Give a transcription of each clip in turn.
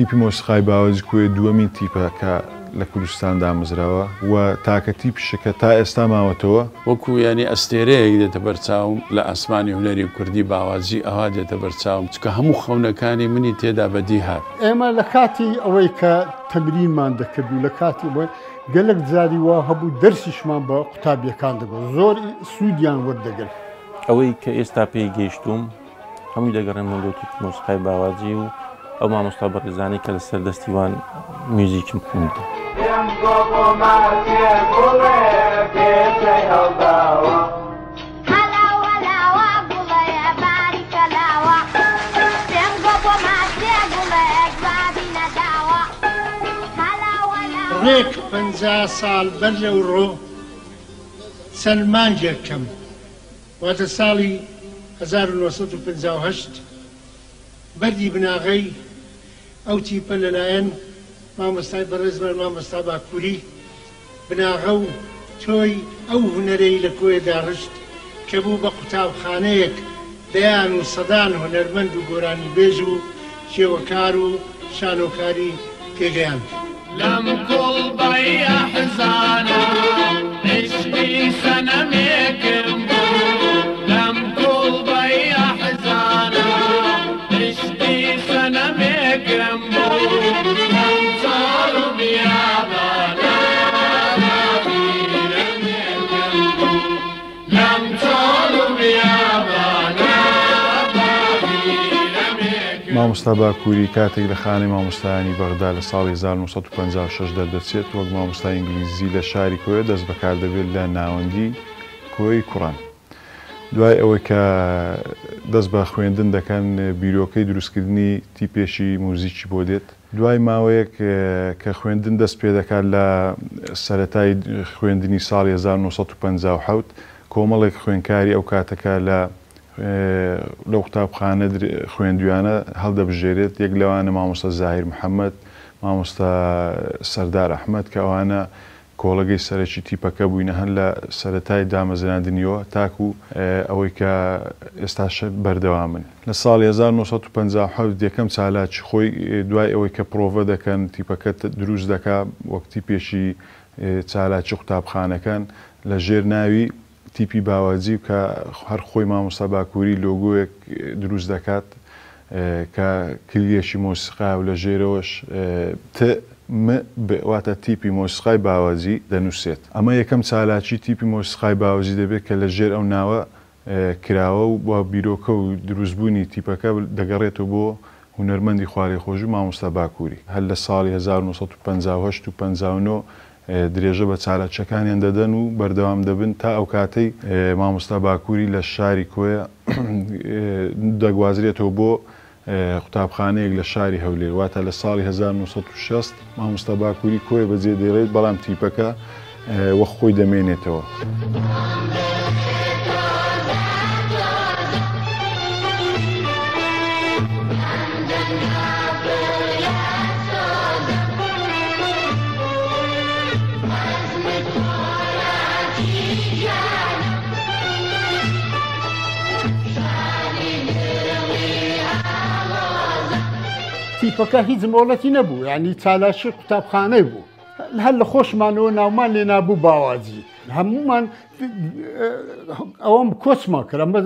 تیپی مۆسیقای باوەجی کۆیە دووەمین تیپە کە لە کوردستان دامەزراوە و تاکە تیپیشە کە تا ئێستا ماوەتەوە. وەکوو یانی ئەستێرەیەک دێتە بەر چاوم لە ئاسمانی هونەری کوردی باواجی ئەوا دێتە بەر چاوم چونکە هەموو خەونەکانی منی تێدا بەدی هات. ئێمە لە کاتی ئەوەی کە تەمرینمان دەکرد و لە کاتی ئەوەی گەلەک جاری وا هەبوو دەرسیشمان بە قوتابیەکان دەگوت زۆر سوودیان وەردەگرت. ئەوەی کە ئێستا پێی گەیشتووم هەمووی دەگەڕێنمەوە بۆ تیپی مۆسیقای باواجی و ئەو مامۆستا بەڕێزانەی کە لەسەر دەستی وان میوزیکم خوێندووە. ڕێک 50 ساڵ بەر لەوڕۆ چەند مانگێک کەم واتە ساڵی 1958 بەردی بناغەی ئەو تیپە لەلایەن مامۆستای بەڕێزمان مامۆستا باکووری بناغە و تۆی ئەو هونەرەی لە کۆیە داڕشت کە بوو بە قوتابخانەیەک دەیان و سەدان هونەرمەند و گۆرانیبێژ و شێوەکار و شانۆکاری پێگەیاند. لەم کوڵبەی ئەحزانە عیشقی سەنەمێکم بوو لەم کوڵبەی ئەحزانە عیشقی سەنەمێکم بوو لەم چاڵ و بیابانە باپیرەمێکم بوو لەم چاڵ و بیابانە باپیرەمێکم. مامۆستا باکووری کاتێک لە خانەی مامۆستایانی بەغدا لە ساڵی 1956 دەردەچێت، وەک مامۆستای ئینگلیزی لە شاری کۆیە دەست بەکار دەبێت لە ناوەندی کۆیەی کوڕان. دوای ئەوەی کە دەست بە خوێندن دەکەن، بیرۆکەی دروستکردنی تیپێکی موزیکی بۆ دێت. دوای ماوەیەک کە خوێندن دەست پێدەکات لە سەرەتای خوێندنی ساڵی 1957 کۆمەڵێک خوێندکاری ئەو کاتەکە لە لەو قوتابخانە خوێندویانە هەڵدەبژێرێت، یەک لەوانە مامۆستا زاهیر محەمەد، مامۆستا سەردار ئەحمەد کە ئەوانە کۆڵەگەی سەرەکی تیپەکە بووینە هەر لە سەرەتای دامەزراندنیەوە تاکو ئەوەی کە ئێستاش بەردەوامن. لە ساڵی 1957 یەکەم چالاکی خۆی دوای ئەوەی کە پرۆڤە دەکەن تیپەکە دروست دەکا وەک تیپێکی چالاکی قوتابخانەکان لە ژێر ناوی تیپی باواجی کە هەر خۆی مامۆستا باکووری لۆگۆیەک دروست دەکات کە کلیلێکی مۆسیقایە و لە ژێرەوەش ت م ب واتە تیپی مۆسیقای باواجی دەنووسێت. ئەمە یەکەم چالاکی تیپی مۆسیقای باواجی دەبێت کە لە ژێر ئەو ناوە کراوە و بیرۆکە و دروستبوونی تیپەکە دەگەڕێتەوە بۆ هونەرمەندی خوالێخۆشبوو مامۆستا باکووری. هەر لە ساڵی 1958 و 59 درێژە بە چالاکییەکانیان دەدەن و بەردەوام دەبن تا ئەوکاتەی مامۆستا باکووری لە شاری کۆیە دەگوازرێتەوە بۆ قوتابخانەیەک لە شاری هەولێر، واتە لە ساڵی 1960 مامۆستا باکووری کۆیە بەجێ دێڵێت، بەڵام تیپەکە وەک خۆی دەمێنێتەوە. تیپەکە هیچ مۆڵەتی نەبوو، یعنی چالاکی قوتابخانەی بوو. هەر لە خۆشمانەوە ناومان لێ نابوو باواجی. هەموومان ئەوەم کۆچمان کرد، ئەمە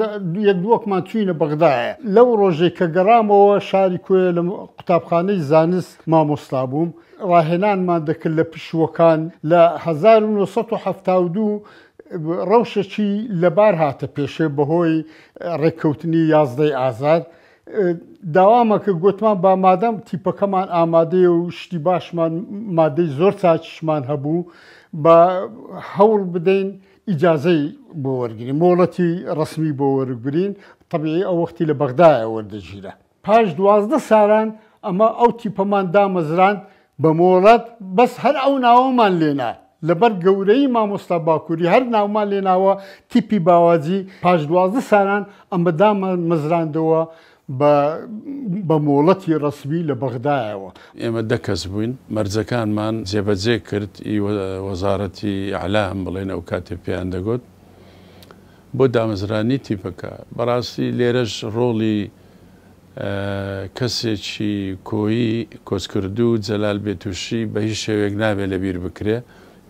یەک دووەکمان چووینە بەغدایە. لەو ڕۆژێک کە گەڕامەوە شاری کۆیە لە قوتابخانەی زانست مامۆستا بووم، ڕاهێنانمان دەکرد لە پشووەکان. لە 1972 ڕەوشێکی لەبار هاتە پێشێ بەهۆی ڕێککەوتنی یازدەی ئازار. داوامە کە گوتمان با مادەم تیپەکەمان ئامادەیە و شتی باشمان مادەی زۆر چاکیشمان هەبوو، با هەوڵ بدەین ئیجازەی بۆ وەرگین، مۆڵەتی ڕسمی بۆ وەرگرین. طبیعی ئەو وەختی لە بەغدایە وەردەگیرا. پاش 12 سالان ئەمە ئەو تیپەمان دامەزراند بە مۆڵەت، بەس هەر ئەو ناوەمان لێنا لەبەر گەورەی مامۆستا باکووری هەر ناومان لێناوە تیپی باواجی. پاش 12 سالان ئەمە دامەزراندەوە بە مۆڵەتی ڕەسمی لە بەغدایەوە. ئێمە 10 کەس بووین، مەرجەکانمان جێبەجێ کرد. ئی وەزارەتی ئیعلام بڵێن ئەو کاتێ پێیان دەگوت بۆ دامەزرانی تیپەکە. بەڕاستی لێرەش ڕۆڵی کەسێکی کۆیی کۆچکردوو جەلال بێتوشی بە هیچ شێوەیەک نابێ لە بیر بکرێ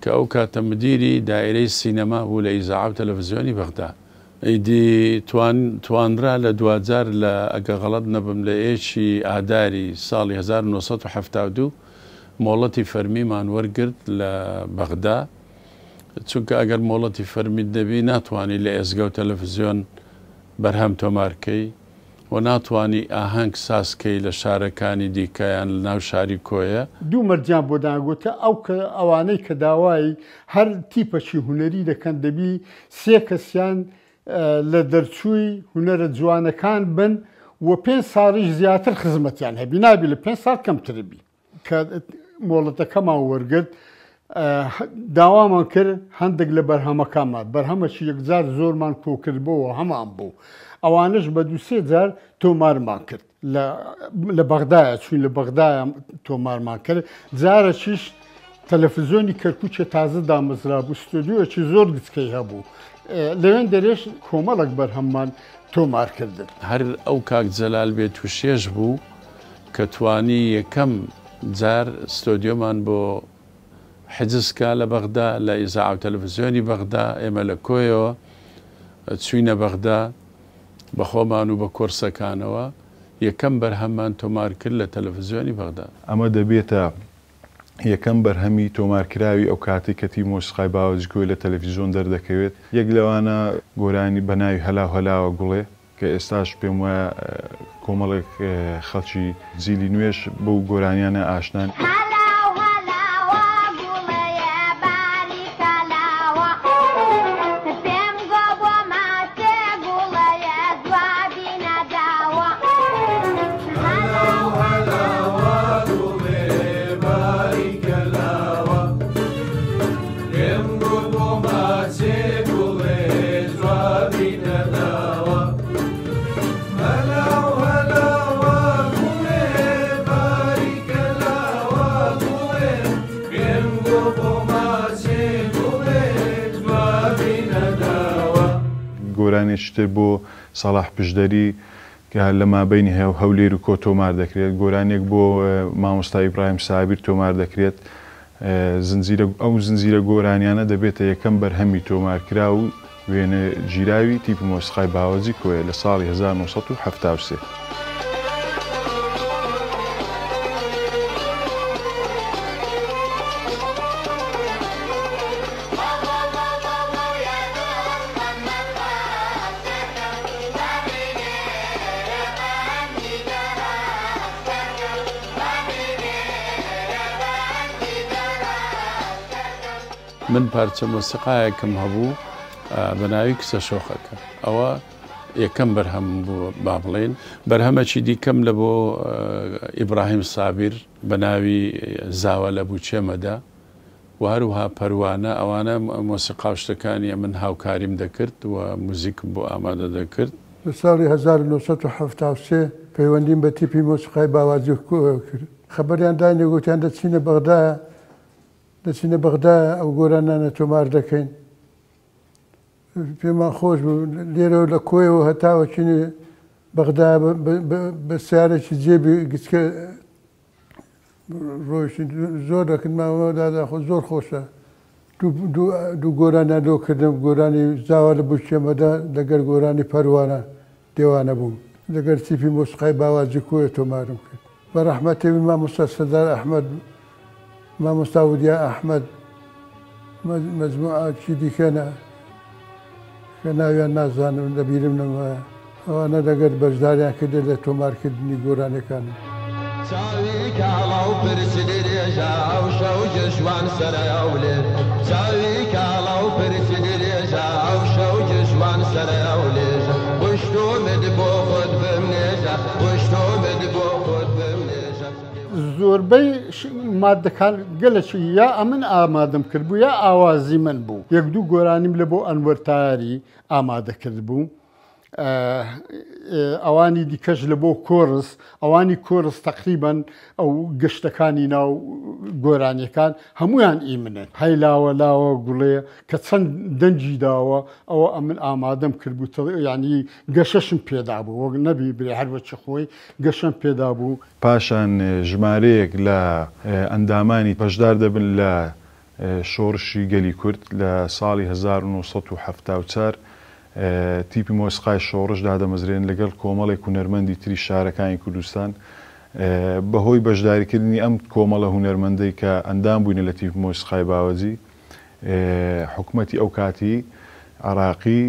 کە ئەو کاتە مدیری دایرەی سینەما بوو لە ئیزاعە و تەلەفزیۆنی بەغدا. ئیدی توانرا لە دواجار لە ئەگە غەڵەت نەبم لە یەکی ئاداری ساڵی 1972 مۆڵەتی فەرمیمان وەرگرت لە بەغدا، چونکە ئەگەر مۆڵەتی فەرمیت نەبی ناتوانی لە ئێزگە و تەلەفزیۆن بەرهەم تۆمار کەی و ناتوانی ئاهەنگ ساز کەی لە شارەکانی دیکە یان لە ناو شاری کۆیە. دوو مەرجیان بۆ دانا گوتە ئەو کە ئەوانەی کە داوای هەر تیپەکی هونەری دەکەن دەبی سێ کەسیان لە دەرچووی هونەرە جوانەکان بن و پێنج ساڵیش زیاتر خزمەتیان هەبی، نابی لە پێنج ساڵ کەمتر بی. کە مۆڵەتەکەمان وەرگرت داوامان کرد هەندێک لە بەرهەمەکانمان، بەرهەمەکی یەکجار زۆرمان کۆکردبەوە هەمان بوو، ئەوانەش بە دوو سێ جار تۆمارمان کرد لە بەغدایە، چوین لە بەغدایە تۆمارمان کرد. جارەکیش تەلەفزیۆنی کەرکووکێ تازە دامەزرابوو، ستۆدیۆیەکی زۆر گچکەی هەبوو، لەوێن دەرێش کۆمەڵێک بەرهەممان تۆمار کردن. هەر ئەو کاک جەلال بێتوشێش بوو کە توانی یەکەم جار ستۆدیۆمان بۆ حجز کا لە بەغدا، لە ئیزاعە و تەلەفزیۆنی بەغدا، ئێمە لە کۆیەوە چووینە بەغدا بە خۆمان و بە کۆرسەکانەوە، یەکەم بەرهەممان تۆمار کرد لە تەلەفزیۆنی بەغدا. ئەمە دەبێتە یەکەم بەرهەمی تۆمارکراوی ئەوکاتەی کە تیپ مۆسیقای باوەجی کۆیە لە تەلەفیزیۆن دەردەکەوێت، یەک لەوانە گۆرانی بە ناوی هەلاو هەلاوە گوڵێ کە ئێستاش پێم وایە کۆمەڵێک خەڵکی جیلی نوێش بەو گۆرانیانە ئاشنان. هەلاو هەلاوە گوڵێ باریکە لاوە پێم گۆ بۆ ماچێ گوڵێ جوابی نەداوە هەلاو هەلاوە گوڵێ باریکە لاوە پێم گۆ بۆ ماچێ گوڵێ جوابی نەداوە هەلاو هەلاوە گوڵێ باریکە لاوە گوڵێ پێم گۆ بۆ ماچێ گوڵێ جوابی نەداوە. گۆرانیەکی تر بۆ سەڵاح پشدەری کە لە مابەینی هەولێر و کۆ تۆمار دەکرێت، گۆرانیەک بۆ مامۆستا ئیبراهیم سابیر تۆمار دەکرێت، زنجیرە ئەو زنجیرە گۆرانیانە دەبێتە یەکەم بەرهەمی تۆمارکراو و وێنە گیراوی تیپی مۆسیقای باوەجی کۆیە لە ساڵی 1973. من پارچە مۆسیقایەکم هەبوو بە ناوی کچە شۆخەکە، ئەوە یەکەم بەرهەمم بوو با بڵێین. بەرهەمەکی دیکەم لە بۆ ئیبراهیم سابیر بە ناوی زاوە لە بووچێمەدا و هەروها پەروانە، ئەوانە مۆسیقا و شتەکانی ئەمن هاوکاریم دەکرد و موزیکم بۆ ئامادە دەکرد. لە ساڵی 1973 پەیوەندیم بە تیپی مۆسیقای باواجی کرد. خەبەریان داینێ گوتیان دەچینە بەغدا، دەچینە بەغدا ئەو گۆرانانە تۆمار دەکەین. پێمان خۆش بوو لێرەوە لە کۆیەوە هەتاوەچینە بەغدا بە سیارێکی جێبی گچکە ڕۆیشتین. زۆر دەکردمانەوە دادا خۆ زۆر خۆشە. دوو گۆرانیان لۆ کردم، گۆرانی زاوا لە بووکێمەدا لەگەر گۆرانی پەروانە دێوانە بووم. لەگەر تیپی مۆسیقای باواجی کۆیە تۆمارم کرد. بە ڕەحمەتی مامۆستا سەردار ئەحمەد، مامۆستا وریا ئەحمەد، مەجموعەکی دیکەنە کە ناویان نازانم، لەبیرم نەمایە. ئەوانە لەگەر بەشداریان کردێ لە تۆمارکردنی گۆرانیەکانم. چاوی کاڵە و پرچ درێژە ئەو شەو جشوان سەرەولێ چاوی کاڵە و پرچ درێژە ئەو شەو جشوان سەرەولێژە وشتۆمت بۆ خۆت بمنێژە وشتۆمت بۆ خۆت بمنێژە. زۆربەی مادەکان گەلەکی یا ئەمن ئامادەم کردبوو یا ئاوازی من بوو. یەک دوو گۆرانیم لە بۆ ئەنوەر تایاری ئامادە کردبوو. ئەوانی دیکەش لە بۆ کۆرس، ئەوانی کۆرس تەقریبەن ئەو گەشتەکانی ناو گۆرانیەکان هەموویان ئی منن. هەی لاوە لاوە گوڵێ کە چەند دەنگی داوە ئەوە ئەمن ئامادەم کردبوو یانی گەشەشم پێدابوو وەک نەبی برێ هەر وەکی خۆی گەشەم پێدابوو. پاشان ژمارەیەک لە ئەندامانی بەشدار دەبن لە شۆڕشی گەلی کورد لە ساڵی 1974 تیپی مۆسیقای شۆڕش دادەمەزرێن لەگەڵ کۆمەڵێک هونەرمەندی تری شارەکانی کوردستان. بەهۆی بەشداریکردنی ئەم کۆمەڵە هونەرمەندەی کە ئەندام بووینە لە تیپی مۆسیقای باوەجی، حکومەتی ئەو کاتی عێراقی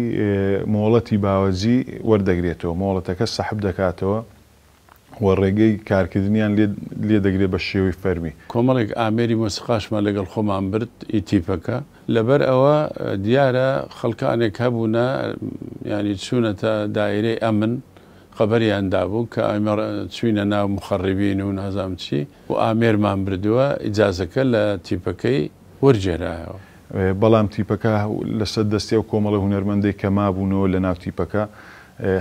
مۆڵەتی باوەجی وەردەگرێتەوە، مۆڵەتەکە سەحب دەکاتەوە. و ڕێگەی کارکردنیان لێ دەگرێت بە شێوەی فەرمی. کۆمەڵێک ئامێری مۆسیقاشمان لەگەڵ خۆمان برد ئی تیپەکە، لەبەر ئەوە دیارە خەڵکانێک هەبوونە یانی چوونەتە دایرەی ئەمن خەبەریان دابوو کە ئێمە چووینە ناو موخەڕیبین و نازانم چی و ئامێرمان بردووە، ئیجازەکە لە تیپەکەی وەرگێرایەوە. بەڵام تیپەکە لەسەر دەستی ئەو کۆمەڵە هونەرمەندەی کە مابوونەوە لەناو تیپەکە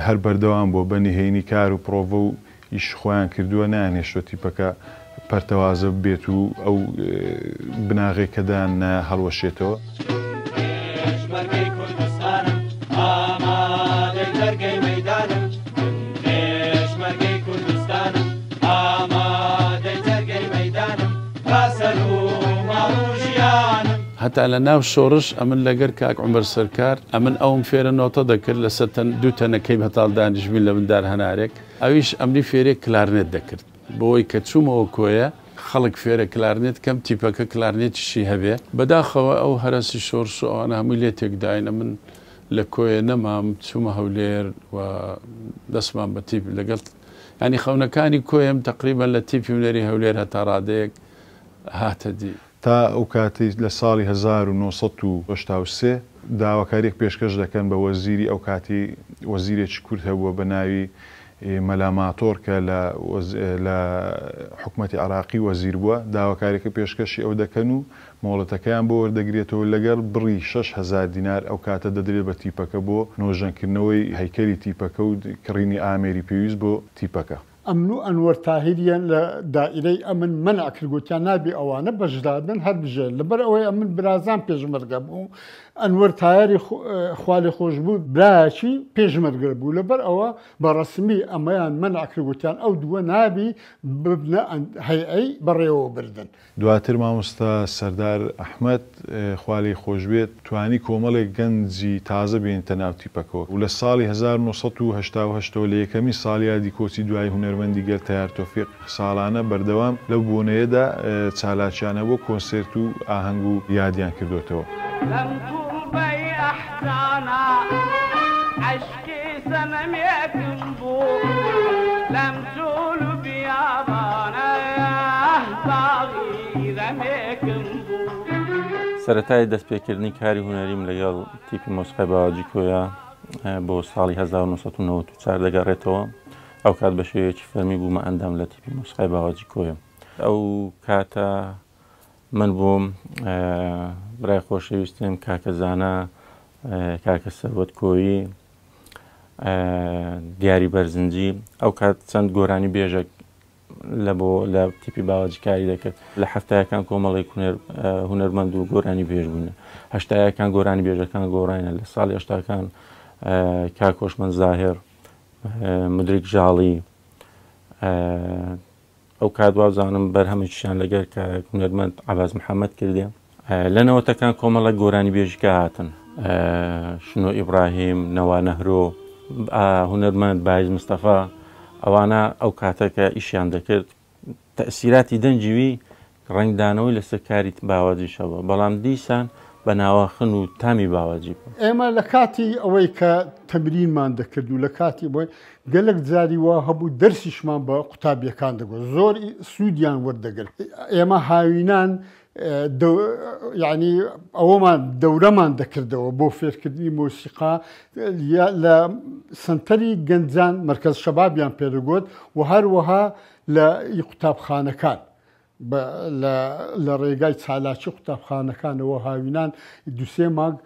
هەر بەردەوام بووە بە نهێنی کار و پڕۆڤە و ئیش خۆیان کردووە نەیانهێشتووە تیپەکە پەرتەوازە ببێت و ئەو بناغەی کە دایاننایە هەڵوەشێتەوە. پێشمەرگەی کوردستانم ئامادەی جەرگەی مەیدانم من پێشمەرگەی کوردستانم ئامادەی جەرگەی مەیدانم با سەر و ماڵ و ژیانم. هەتا لە ناو شۆڕش ئەمن لەگەر کاک عومەر سەرکار ئەمن ئەوم فێرە نۆتە دەکرد لەسەر تەن دوو تەنەکەی بەتاڵ دانیشبووین لە بن دار هەنارێک ئەویش ئەمنی فێرێ کلارنێت دەکرد بۆی کە چوومەوە کۆیە خەڵک فێرە کلارنێت کەم تیپەکە کلارنێتیشی هەبێ بەداخەوە ئەو هەرەسی شۆڕش و ئەوانە هەمووی لێ تێکداین ئەمن لە کۆیە نەمام چوومە هەولێر و دەستمان بە تیپ لەگەڵ یانی خەونەکانی کۆیەم تەقریبەن لە تیپی هونەری هەولێر هەتا ڕادەیەک هاتە دی. تا ئەو کاتەی لە ساڵی 1983 داواکاریەک پێشکەش دەکەن بە وەزیری ئەو کاتی وەزیرێکی کورد هەبووە بە ناوی مەلا ماتۆڕ کە لە لە حکومەتی عێراقی وەزیر بووە، داواکاریەکە پێشکەشی ئەو دەکەن و مۆڵەتەکەیان بۆ وەردەگرێتەوە لەگەڵ بڕی 6000 دینار ئەو کاتە دەدرێت بە تیپەکە بۆ نۆژەنکردنەوەی هەیکەلی تیپەکە و کڕینی ئامێری پێویست بۆ تیپەکە. ئەمن و ئەنوەر تاهیریان لە دائیرەی ئەمن مەنع کرد گوتیان نابی ئەوانە بەشدار بن هەر بژێن لەبەر ئەوەی ئەمن برازام پێشمەرگە بوو ئەنوەر تایەری خوالێخۆشبوو برایەکی پێشمەرگە بوو لەبەر ئەوە بە ڕەسمی ئەمەیان مەنع کرد گوتیان ئەو دووە نابی ببنە هەیئەی بەڕێوەبردن. دواتر مامۆستا سەردار ئەحمەد خوا لێی خۆشبێت توانی کۆمەڵێک گەنجی تازە بێنێتە ناو تیپەکەوە و لە ساڵی 1988 ەوە لە یەکەمین ساڵیادی کۆچی دوایی هونەرمەندی گەل تەیار تۆفیق ساڵانە بەردەوام لەو بۆنەیەدا چالاکیان هەبووە کۆنسێرت و ئاهەنگ و یادیان کردۆتەوە. لەم کوڵبەی ئەحزانا عەشقی سەنەمێکم بوو لەم چۆل و بیابانە باغی رەمێکم بوو. سەرەتای دەستپێکردنی کاری هونەریم لەگەڵ تیپی مۆسیقای باواجی کۆیە بۆ ساڵی 1994 دەگەڕێتەوە. ئەو کات بە شێوەیەکی فەرمی بوومە ئەندام لە تیپی مۆسیقای باواجی کۆیە. ئەو کاتە من بووم برای خۆشەویستم کاکە زانا، کاکە سەروەت کۆیی، دیاری بەرزنجی. ئەو کات چەند گۆرانی بێژەک لە بۆ لە تیپی باواجی کاری دەکرد. لە هەفتایەکان کۆمەڵێک هونەرمەند و گۆرانی بێژ بوون. هەشتایەکان گۆرانی بێژەکان گۆڕاینە. لە ساڵی هەشتاکان کاک هۆشمەند زاهر، مدرک ژاڵی، ئەو کات وابزانم بەرهەمێکیشیان لەگەر کاک هونەرمەند عەباس محەممەد کردێ. لە نەوەتەکان کۆمەڵێک گۆرانی بێژیکە هاتن، شنۆ ئیبراهیم، نەوا نەهرۆ، هونەرمەند بایز مستەفا، ئەوانە ئەو کاتە کە ئیشیان دەکرد تەئسیراتی دەنگی وی ڕەنگدانەوەی لەسەر کاری باواجیش هەبوو، بەڵام دیسان بە ناواخن و تامی باواجی بوو. ئێمە لە کاتی ئەوەی کە تەمرینمان دەکرد و لە کاتی ئەوەی گەلەک جاری وا هەبوو دەرسیشمان بە قوتابیەکان دەگوت، زۆر سوودیان وەردەگرت. ئێمە هاوینان یعنی ئەوەمان دەورەمان دەکردەوە بۆ فێرکردنی مۆسیقا لە سەنتەری گەنجان مەرکەز شەبابیان پێدەگوت و هەروەها لە ئی قوتابخانەکان لە ڕێگای چالاکی قوتابخانەکانەوە هاوینان دوسێ مانگ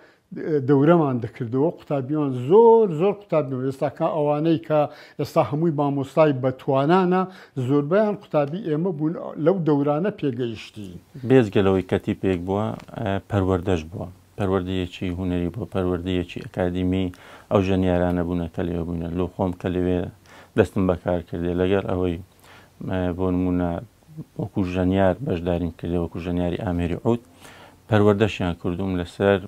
دەورەمان دەکردەوە، قوتابیمان زۆر زۆر قوتابی بوو. ئێستاکە ئەوانەی کە ئێستا هەمووی مامۆستای بەتوانانە زۆربەیان قوتابی ئێمە بوون لەو دەورانە پێگەیشتین. بێجگە لەوەی کە تیپێک بووە پەروەردەش بووە، پەروەردەیەکی هونەری بووە، پەروەردەیەکی ئەکادیمی ئەو ژەنیارانە بوونە کە لەوێ بووینە. لۆ خۆم کە لەوێ دەستم بەکار کردێ لەگەڵ ئەوەی بۆ نموونە وەکو ژەنیار بەشداریم کردێ، وەکو ژەنیاری ئامێری عود پەروەردەشیان کردووم لەسەر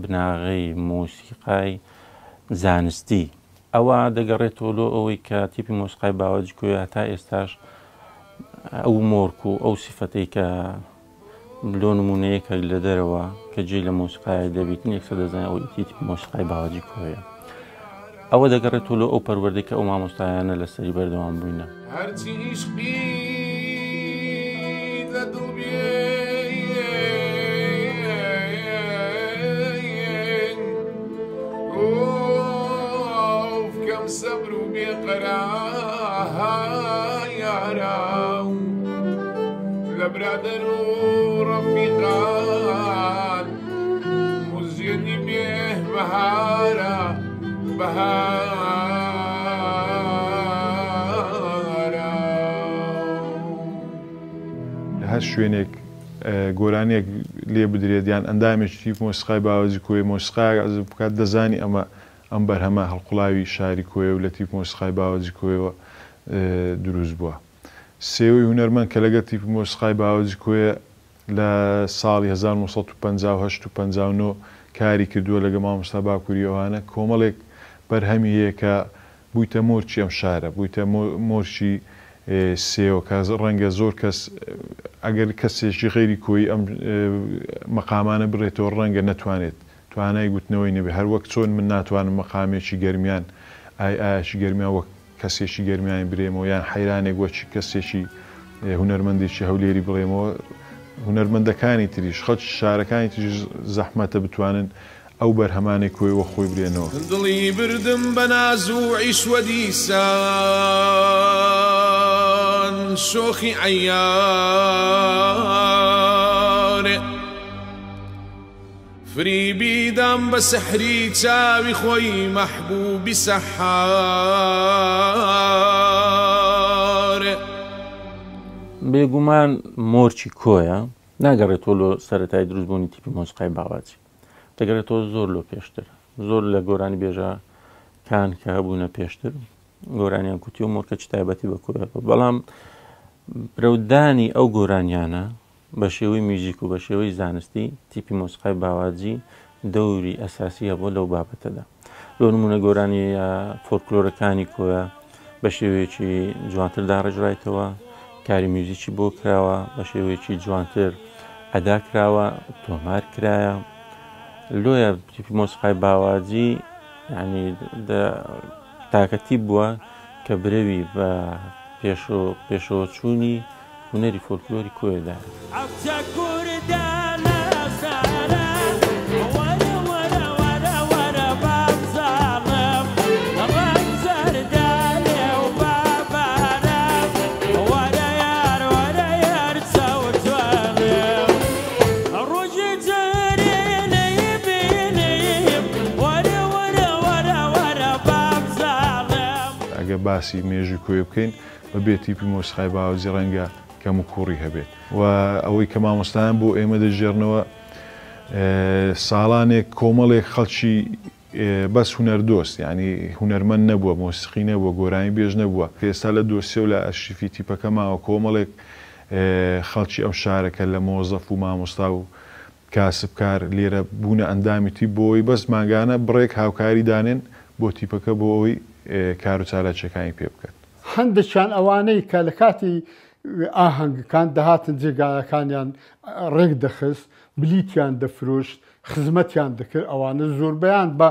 بناغەی مۆسیقای زانستی. ئەوە دەگەڕێتەوە لۆ ئەوەی کە تیپی مۆسیقای باوەجی کۆیە هەتا ئێستاش ئەو مۆرک و ئەو سیفەتەی کە لۆ نموونە یەکێک لە دەرەوە کە جێی لە مۆسیقایەک دەبیتن یەکسەر دەزانێت ئەوە تیپی مۆسیقای باوەجی کۆیە. ئەوە دەگەڕێتەوە لۆ ئەو پەروەردەی کە ئەو مامۆستایانە لەسەری بەردەوام بووینە. هەرچی عیشقی لە دڵ بێ ئۆف کەم سەبر و بێ قەرارە لە برادەر و ڕەفیقان موزیەنی بێ بەهارە بەهارە. لە هەر شوێنێک گۆرانیەک لێ بدرێت یان ئەندامێکی تیپ مۆسیقای باوەجی کۆیە مۆسیقایەک عەزف بکات دەزانی ئەمە ئەم بەرهەمە هەڵقوڵاوی شاری کۆیە و لە تیپ مۆسیقای باوەجی کۆیەوە دروست بووە. سێوەی هونەرمەند کە لەگەڵ تیپی مۆسیقای باوەجی کۆیە لە ساڵی 1958 و 59 کاری کردووە لەگەڵ مامۆستا باکووری ئەوانە کۆمەڵێک بەرهەمی هەیە کە بوویتە مۆرکی ئەم شارە، بوویتە مۆرکی سێوە کە ڕەنگە زۆر کەس ئەگەر کەسێکی غەیری کۆیی ئەم مەقامانە بڕێتەوە ڕەنگە نەتوانێت توانای گوتنەوەی نەبێت هەر وەک چۆن من ناتوانم مەقامێکی گەرمیان ئای ئایەکی گەرمیان وەک کەسێکی گەرمیانی برێمەوە یان حەیرانێک وەکی کەسێکی هونەرمەندێکی هەولێری بڵێمەوە هونەرمەندەکانی تریش خەڵکی شارەکانی تریش زەحمەتە بتوانن ئەو بەرهەمانەی کۆی وەک خۆی برێنەوە. دڵی بردم بە ناز و عیشوە دیسان شۆخی عەیارێ فریبی دام بە سحری چاوی خۆی مەحبوبی سەحارێ. بێگومان مۆرکی کۆیە ناگەڕێتەوە لۆ سەرەتای دروستبوونی تیپی مۆسیقای باواجی. دەگەرێتەوە زۆر لۆ پێشتر زۆر لە گۆرانی بێژە کان کە هەبوونە پێشتر گۆرانیان کوتی و مۆرکەچی تایبەتی بە کۆیە بەڵام برەودانی ئەو گۆرانیانە بە شێوەی میوزیک و بە شێوەی زانستی تیپی مۆسیقای باواجی دەوری ئەساسی هەبووە لەو بابەتەدا لۆ نمونە گۆرانی فۆلکلۆرەکانی کۆیە بە شێوەیەکی جوانتر داڕێژرایتەوە کاری میوزیکی بۆ کراوە بە شێوەیەکی جوانتر ئەدا کراوە تۆمار کرایە لۆیە تیپی مۆسیقای باواجی یعنی تاکە تیپ بووە کە برەوی بە پێشەوەچوونی هونەری فۆلکلۆری کۆیە دایە. ئەگەر باسی مێژووی کۆیە بکەین بە بێ تیپی مۆسیقای باوەجی ڕەنگە کەم و کووڕی هەبێت و ئەوەی کە مامۆستایان بۆ ئێمە دەگێڕنەوە ساڵانێک کۆمەڵێک خەڵکی بەس هونەردۆست یانی هونەرمەند نەبووە مۆسیقی نەبووە گۆرانی بێژ نەبووە کە ئێستا لە دۆسیە و لە ئەرشیفی تیپەکە ماوە کۆمەڵێک خەڵکی ئەم شارە کە لە مۆزەف و مامۆستا و کاسبکار لێرە بوونە ئەندامی تیپ بۆ ئەوەی بەس مانگانە بڕێک هاوکاری دانێن بۆ تیپەکە بۆ ئەوەی کار و چالاکیەکانی پێ بکەن. هەندێکیان ئەوانەی کە لە کاتی ئاهەنگەکان دەهاتن جێگایەکانیان ڕێک دەخست، بلیتیان دەفرۆشت، خزمەتیان دەکرد، ئەوانە زۆربەیان بە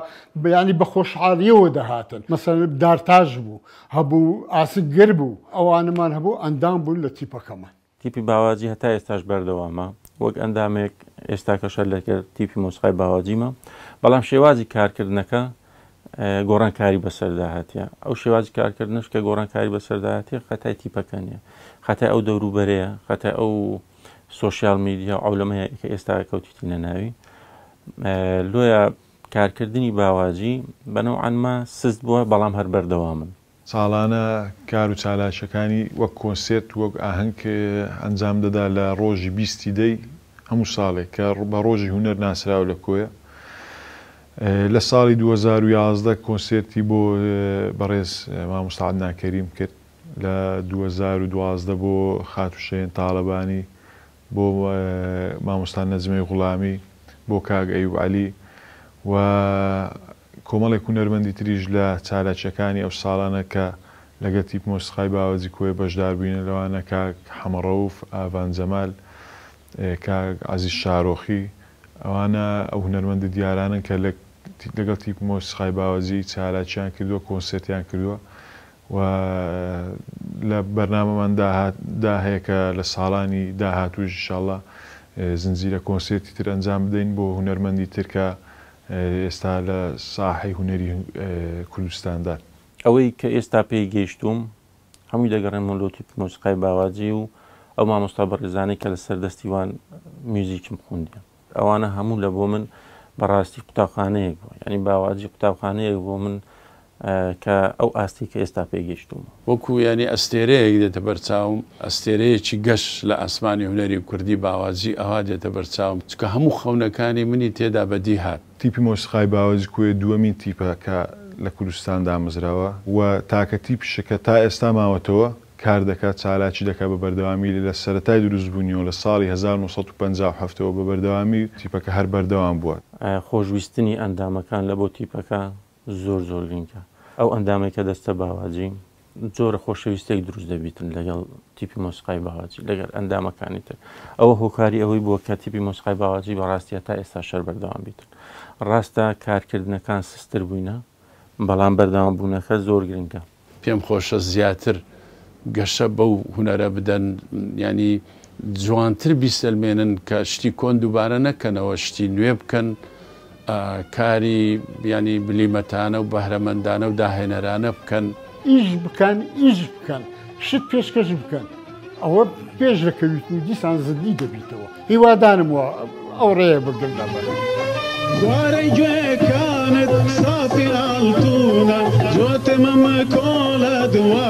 یانی بە خۆشحاڵیەوە دەهاتن. مەسەلەن دارتاش بوو، هەبوو ئاسنگەر بوو، ئەوانەمان هەبوو ئەندام بوون لە تیپەکەمان. تیپی باواجی هەتا ئێستاش بەردەوامە وەک ئەندامێک ئێستاکەش هەر لەگەر تیپی مۆسیقای باواجیمە بەڵام شێوازی کارکردنەکە گۆڕانکاری بەسەردا هاتیە ئەو شێوازی کارکردنش کە گۆڕانکاری بەسەردا هاتیە خەتای تیپەکە نیە خەتای ئەو دەوروبەرەیە خەتای ئەو سۆشیال میدیا و عەولەمەیە کە ئێستا کەوتیتینە ناوی لۆیە کارکردنی باواجی بە نەوعەن ما سست بووە بەڵام هەر بەردەوامن. ساڵانە کار و چالاکیەکانی وەک کۆنسێرت وەک ئاهەنگ ئەنجام دەدا لە ڕۆژی بیستی دەی هەموو ساڵێک کە بە ڕۆژی هونەر ناسراوە لە کۆیە. لە ساڵی 2011 کۆنسێرتی بۆ بەڕێز مامۆستا عەدنان کەریم کرد، لە 2012 بۆ خاتوو شەهێن تاڵەبانی، بۆ مامۆستا نەجمەی غوڵامی، بۆ کاک ئەیوب عەلی و کۆمەڵێک هونەرمەندی تریش لە چالاکییەکانی ئەو ساڵانە کە لەگەڵ تیپ مۆسیقای باوەجی کۆیە بەشدار بووینە لەوانە کاک حەمەڕەوف، ئاڤان جەمال، کاک عەزیز شارۆخی ئەوانە ئەو هونەرمەندە دیارانەن کە لەگەڵ تیپ مۆسیقای باوەجی چالاکییان کردووە، کۆنسێرتیان کردووە و لە بەرنامەمان دا هەیە کە لە ساڵانی داهاتووش ئیشاڵڵا زنجیرە کۆنسێرتی تر ئەنجام بدەین بۆ هونەرمەندی تر کە ئێستا لە ساحەی هونەری کوردستاندان. ئەوەی کە ئێستا پێی گەیشتووم هەمووی دەگەڕێنمەوە لۆ تیپی مۆسیقای باواجی و ئەو مامۆستا بەڕێزانەی کە لەسەر دەستی وان میوزیکم خوندیە. ئەوانە هەموو لە بۆ من بەڕاستی قوتابخانەیەک بوو، یعنی باواجی قوتابخانەیەک بۆ من کە ئەو ئاستی کە ئێستا پێی گەیشتووم. وەکو یانی ئەستێرەیەک دێتە بەرچاوم، ئەستێرەیەکی گەش لە ئاسمانی هونەری کوردی باواجی ئەوا دێتە بەرچاوم، چونکە هەموو خەونەکانی منی تێدا بەدی هات. تیپی مۆسیقای باوەجی کۆیە دووەمین تیپە کە لە کوردستان دامەزراوە و تاکە تیپیشە کە تا ئێستا ماوەتەوە، کار دەکات، چالاکی دەکات بە بەردەوامی لە سەرەتای دروستبوونیەوە لە ساڵی 1957 ەوە بە بەردەوامی تیپەکە هەر بەردەوام بووە. خۆشویستنی ئەندامەکان لە بۆ تیپەکە زۆر زۆر گرنگە. ئەو ئەندامەی کە دەستە باواجی جۆرە خۆشەویستێک دروست دەبیتن لەگەڵ تیپی مۆسیقای باواجی لەگەڵ ئەندامەکانی تر. ئەوە هۆکاری ئەوەی بووە کە تیپی مۆسیقای باواجی بەڕاستی هەتا ئێستا شەر بەردەوام بیتن. ڕاستە کارکردنەکان سستر بووینە بەڵام بەردەوام بوونەکە زۆر گرنگە. پێم خۆشە زیاتر گەشە بەو هونەرە بدەن یانی جوانتر بیسەلمێنن کە شتی کۆن دووبارە نەکەنەوە شتی نوێ بکەن کاری ینی بلیمەتانە و بەهرەمەندانە و داهێنەرانە بکەن. ئیش بکەن ئیش بکەن شت پێشکەش بکەن ئەوە پێش دەکەویت و دیسان زندی دەبیتەوە هیوادانم وا ئەو ڕێیە بگرن لەبەر. گوارەی گوێکانت سافی ئاڵتونە جوتێ مەمکۆڵت وا.